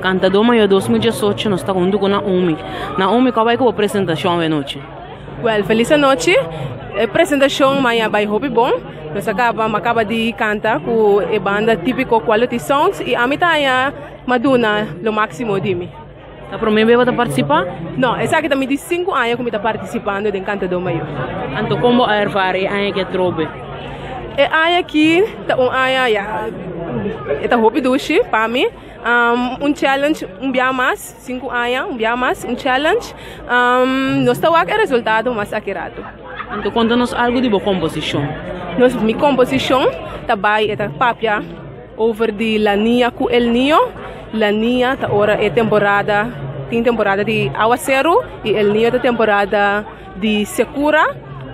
Cantador Mayor 2018 nos ta hunto cu Naomi. Naomi, cua bay cu bo presentacion awe nochi? Well, feliz anochi. E presentacion maña bay hopi bon. Nos a caba, m'a caba di canta cu e banda Tipico Quality Sounds y ami ta haña m'a duna lo maximo di mi. Ta prome bes bo ta participa? No, esaki ta mi di sinku aña cu mi ta participando den Cantador Mayor. Anto con bo a ervara e aña aki atrobe? E aña aki ta un aña, ya, e ta hopi dushi pa mi. Un challenge un bia mas, sinku aña un bia mas, un challenge. Nos ta wak e resultado mas aki rato. Anto konta nos algu di bo komposishon. Nos, mi komposishon ta bai, e ta papia over di La Niña ku El Niño. La Niña ta ora e temporada, tin temporada di awaseru i El Niño ta temporada di sekura.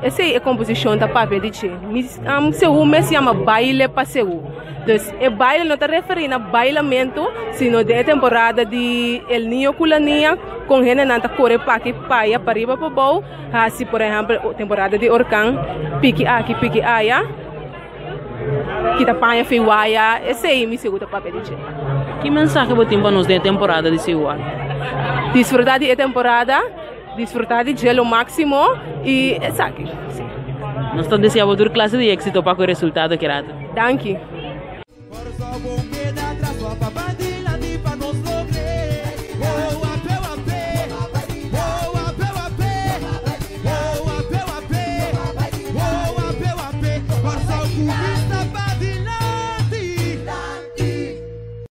Esei e komposishon ta papia di dje. Mi seú mes yama Baile pa Seú. Dus e baile no ta referí na bailamentu, sino den e temporada di El Niño ku La Niña kon hendenan ta kore p'aki p'aya, p'ariba p'abou, hasi por ehèmpel temporada di orkan, piki aki piki aya. Kita paña fe waya, esei mi sigur ta papia di dje. Ki mensahe bo tin pa nos den e temporada di Seú aki? Disfruta di e temporada, disfruta di dje lo máximo i esaki, si. Nos ta desea bo tur klase di éksito pa ku e resultado ki rato. Danki.